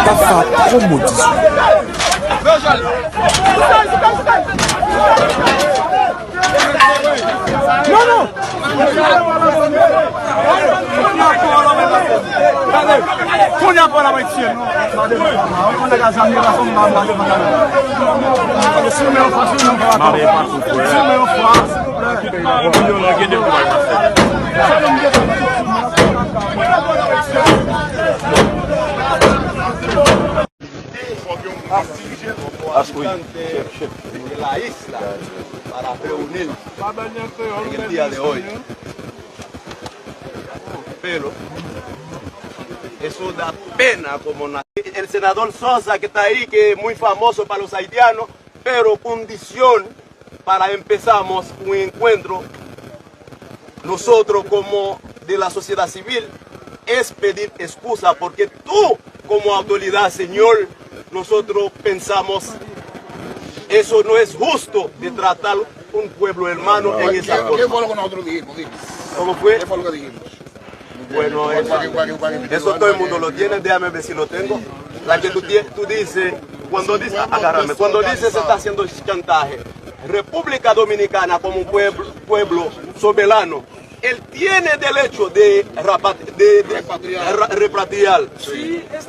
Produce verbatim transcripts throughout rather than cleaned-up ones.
Tafa pwomoti sou. Non, non. Kounye a pa la mwen tiye. Importante de la isla para reunir en el día de hoy. Pero eso da pena como na-, el senador Sosa que está ahí, que es muy famoso para los haitianos, pero condición para empezamos un encuentro nosotros como de la sociedad civil es pedir excusa porque tú como autoridad, señor, nosotros pensamos eso no es justo de tratar un pueblo hermano en esa forma. ¿Qué fue lo que nosotros dijimos? Dime. ¿Cómo fue? ¿Qué fue lo que dijimos? Bueno, eso, eso todo el mundo lo tiene, déjame ver si lo tengo. La que tú, tie- tú dices, cuando dice, agárrame, cuando dice se está haciendo chantaje, República Dominicana como un pueblo, pueblo soberano, él tiene derecho de, rapat- de, de repatriar.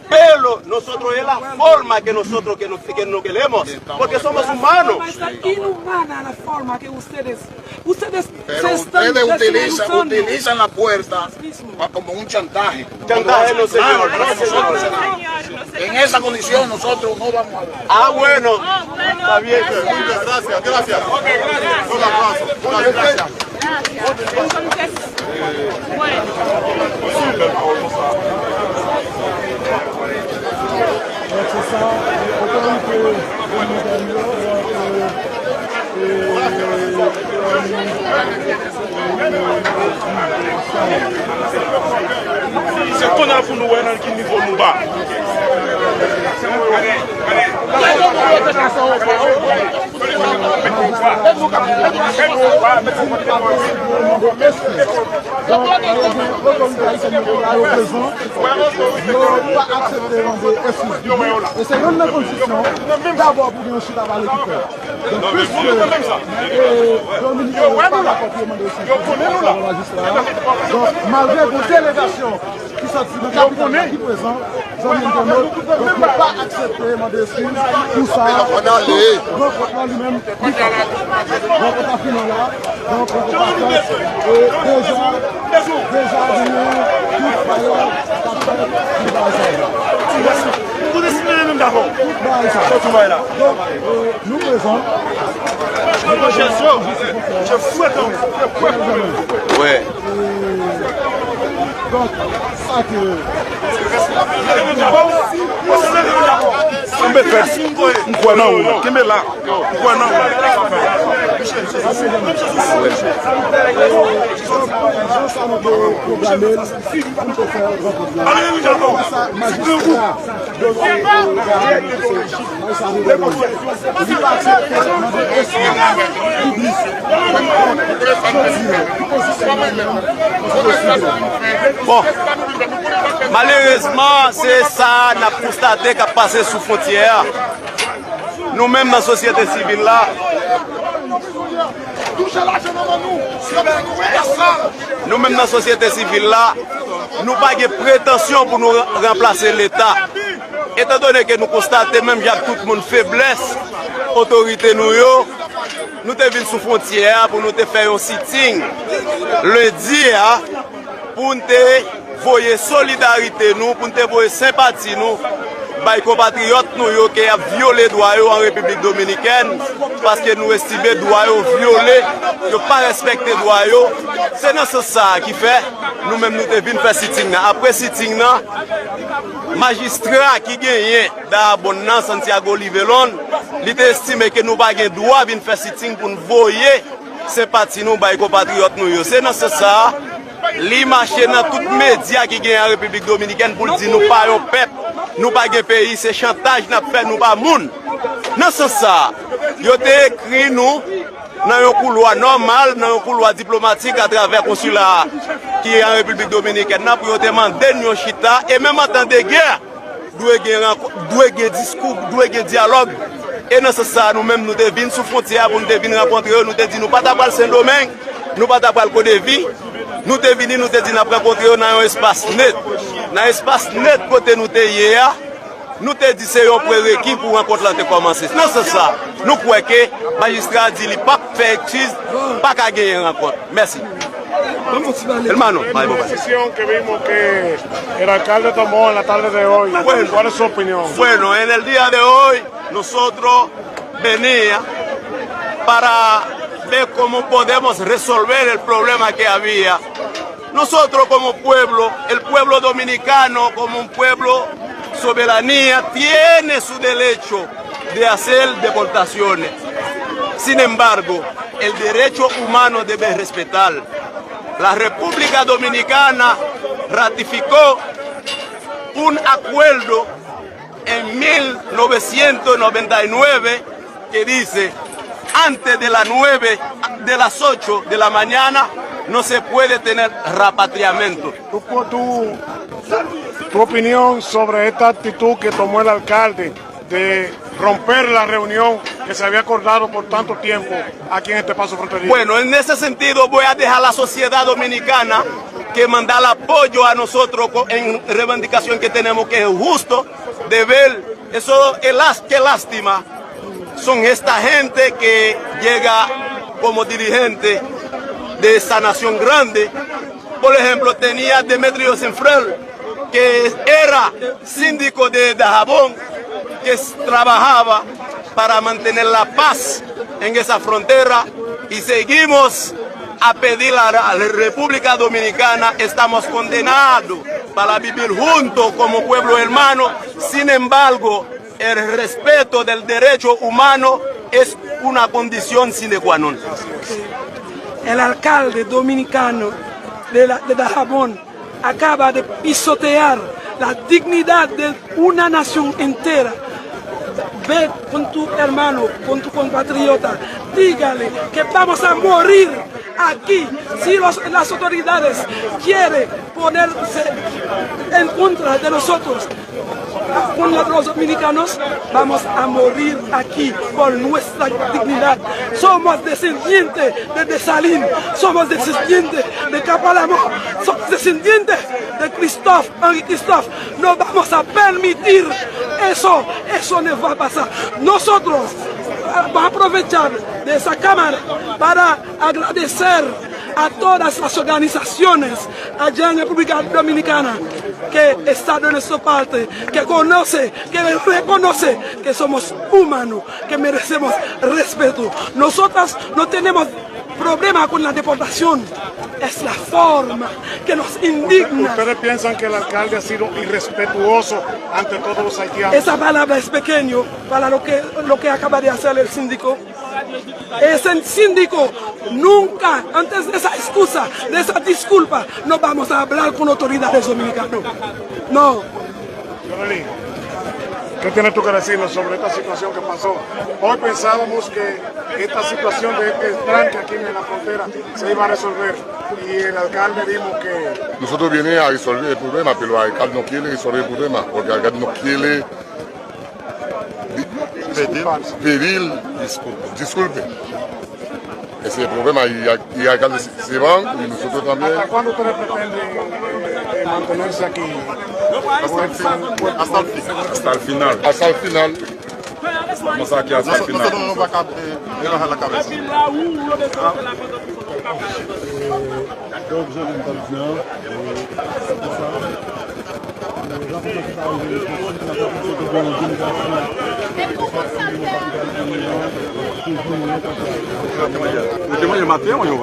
Pero nosotros es la forma que nosotros que nos, que nos queremos, porque somos humanos. Está inhumana la forma que ustedes, ustedes se están desmenuzando. Pero ustedes utilizan, utilizan la fuerza como un chantaje. Chantaje no, señor. No, señor. En esa condición nosotros no vamos a hablar. Ah, bueno. Está bien. Gracias, gracias. Un aplauso. Muchas gracias. Entonces, bueno. Donk se sa, otorite dominikèn yo, donk, e, e, Se kounye a pou nou wè nan ki nivo nou ba. Donk, yo gen otorite ayisyèn yo ki la, yo prezan. Yo pa aksepte mande eskiz. E se youn nan kondisyon, dabò pou gen yon chita pale ki fèt. Donk, piske, e, Dominiken yo pa dakò pou yo mande eskiz, majistra a. Donk, malgre gen delegasyon ki sòti nan kapital la ki prezan, zanmi entènot, donk, yo pa aksepte mande eskiz pou sa. Rankont lan li menm, li pa fèt. Rankont la fini la. Donk, rankont la fèt. E deja, deja genyen tout bagay k ap fèt pou bagay sa yo. Tout bagay sa yo. Donk, e, nou prezan. Wè. Donk, sa ke Ann fè, m kwè nan ou. Kenbe la. M kwè nan ou. Jan sa nou te pwograme l pou n te fè rankont la. Sa majistra Bon, malerezman, se sa n ap konstate k ap pase sou fwontyè a. Nou menm nan sosyete sivil la, nou menm nan sosyete sivil la, nou pa gen pretansyon pou nou ranplase Leta. Etandone ke nou konstate menm jan ak tout moun feblès otorite nou yo, nou te vin sou fwontyè a pou nou te fè yon siting lendi a pou n te voye solidarite nou, pou n te voye senpati nou bay konpatriyòt nou yo ke y ap vyole dwa yo an Repiblik Dominikèn, paske nou estime dwa yo vyole, yo pa respekte dwa yo. Se nan sans sa a ki fè nou menm nou te vin fè siting nan. Apre siting nan, majistra ki genyen Dayabonn nan, Santiago Livelon, li te estime ke nou pa gen dwa vin fè siting pou n voye senpati nou bay konpatriyòt nou yo. Se nan sans sa a, li mache nan tout medya ki genyen an Repiblik Dominikèn pou l di nou pa yon pèp, nou pa gen peyi, se chantaj n ap fè, nou pa moun. Nan sans sa a, Yo te ekri nou nan yon koulwa nòmal, nan yon koulwa diplomatik atravè konsila a ki an Repiblik Dominikèn nan, pou yo te mande n yon chita, e menm antan de gè, dwe gen rankont, dwe gen diskou, dwe gen dyalòg. E nan sans sa a, nou menm, nou te vin sou fwontyè a pou nou te vin rankontre yo, nou te di nou pa ta pral Sendomeng, nou pa ta pral Kodevi, nou te vini, nou te di n ap rankontre yo nan yon espas net. Nan espas net kote nou te ye a, nou te di se yon prereki pou rankont lan te kòmanse. Nan sans sa, nou kwè ke majistra a di li p ap fè eskiz, pa ka genyen rankont. Mèsi. Hermano, ay, bon, decisión que vimos que el alcalde tomó en la tarde de hoy. Bueno, ¿cuál es su opinión? Bueno, en el día de hoy nosotros venía para ver cómo podemos resolver el problema que había. Nosotros como pueblo, el pueblo dominicano como un pueblo soberanía tiene su derecho de hacer deportaciones. Sin embargo, el derecho humano debe respetar. La República Dominicana ratificó un acuerdo en mil novecientos noventa y nueve que dice, antes de las nueve, de las ocho de la mañana, no se puede tener repatriamiento. Tu, tu, tu opinión sobre esta actitud que tomó el alcalde de romper la reunión que se había acordado por tanto tiempo aquí en este paso fronterizo. Bueno, en ese sentido voy a dejar a la sociedad dominicana que mandar apoyo a nosotros co- en reivindicación que tenemos, que es justo, deber. Eso es las- qué lástima. Son esta gente que llega como dirigente de esta nación grande. Por ejemplo, tenía Demetrio Senfrel, que era síndico de Dajabón, que s- trabajaba para mantener la paz en esa frontera, y seguimos a pedir a la República Dominicana, estamos condenados para vivir juntos como pueblo hermano. Sin embargo, el respeto del derecho humano es una condición sine qua non. El alcalde dominicano de, la, de Dajabón acaba de pisotear la dignidad de una nación entera. Ve con tu hermano, con tu compatriota, dígale que vamos a morir aquí si los, las autoridades quieren ponerse en contra de nosotros. Con los dominicanos vamos a morir aquí por nuestra dignidad. Somos descendientes de Dessalines, somos descendientes de Kapalamo, somos descendientes de Christophe, Henri Christophe. No vamos a permitir eso, eso no va a pasar. Nosotros vamos a aprovechar de esa cámara para agradecer a todas las organizaciones allá en República Dominicana que está de nuestra parte, que conoce, que reconoce que somos humanos, que merecemos respeto. Nosotras no tenemos problema con la deportación, es la forma que nos indigna. ¿Ustedes piensan que el alcalde ha sido irrespetuoso ante todos los haitianos? Esa palabra es pequeño para lo que, lo que acaba de hacer el síndico. Ese síndico nunca, antes de esa excusa, de esa disculpa, no vamos a hablar con autoridades dominicanos. No. Yoreli, ¿qué tienes tú que decirnos sobre esta situación que pasó? Hoy pensábamos que esta situación de este tranque aquí en la frontera se iba a resolver y el alcalde vimos que Nosotros viene a resolver el problema, pero el alcalde no quiere resolver el problema, porque el alcalde no quiere di- pedir, pedir disculpa. Disculpe. Ese es el problema, y, y el alcalde se, se van y nosotros también. ¿Hasta cuándo ustedes pretenden eh, mantenerse aquí? Hasta el fin. Hasta el final. Hasta el final. Vamos aquí hasta el final. Nosotros no nos va a cab- eh, relajar la cabeza. Donk, jan nou t ap di an, e, se pou sa, e, rankont lan ki ta rive nan Pòtoprens, te gen yon delegasyon ki sòti nan kapital peyi a, ki vini nan kapital peyi a. Yo te manje maten, wi, yo.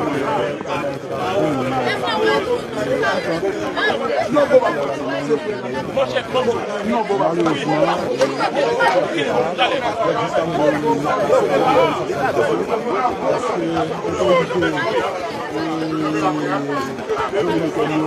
Malerezman, e, se pa sa. Jiska nou wè yon delegasyon, paske otorite, e, dominikèn yo,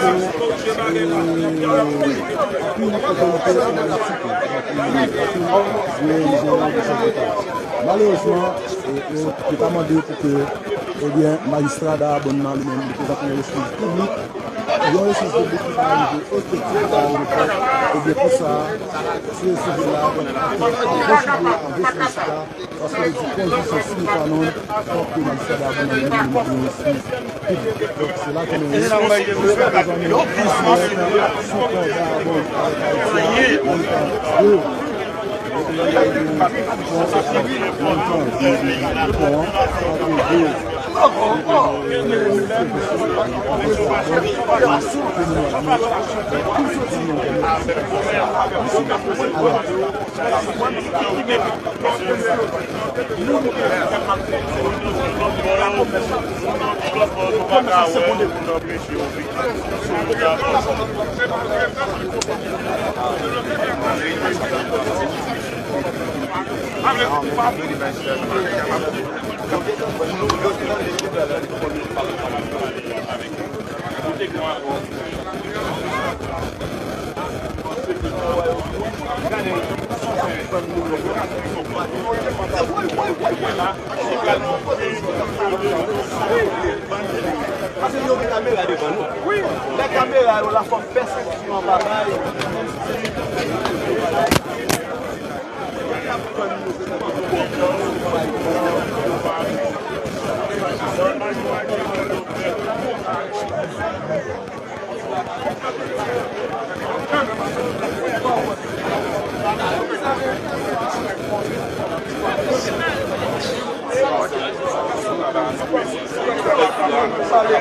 ke, e, anpil otorite an Ayiti, anpil gouvènman, chèf deta. Malerezman, e, e, yo ta mande pou ke, ebyen, majistra Dayabonn nan li menm li prezante yon eskiz piblik, yon eskiz piblik ki pa rive efektif, ki pa rive fèt, ebyen, pou sa, sosyete sivil la, donk, ap anpeche, anpeche isit la, paske yo di kondisyon sine qua non, fòk ke majistra Dayabonn nan li menm li mande yon eskiz piblik. Donk, se la ke nou ye. Jiska prezan, nou plizyè sou pon Dayabonn avèk Ayiti a, nan mitan de Pase yo gen kamera devan nou. Lè kamera yo la, fòk pèsepsyon an pa bay. Ap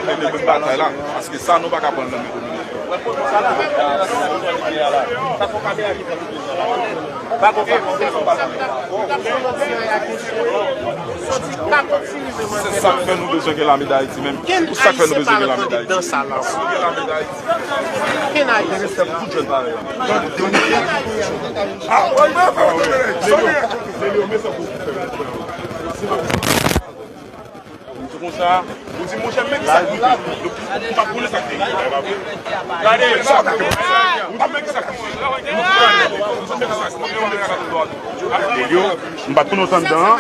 mennen menm batay la, paske sa nou pa ka pran nan men dominiken. Se sa k fè nou bezwen gen lame Dayiti menm. Pou sa k fè nou bezwen gen lame Dayiti. Pou nou gen lame Dayiti. Se konsa, ou di, monchè, men ki sa k rive. Donk, ou pa konnen sa k te rive, e pa vre? Gade, ou di, men ki sa k rive. Ou di, men ki sa k rive. Yo, m pa t konnen w t anndan an.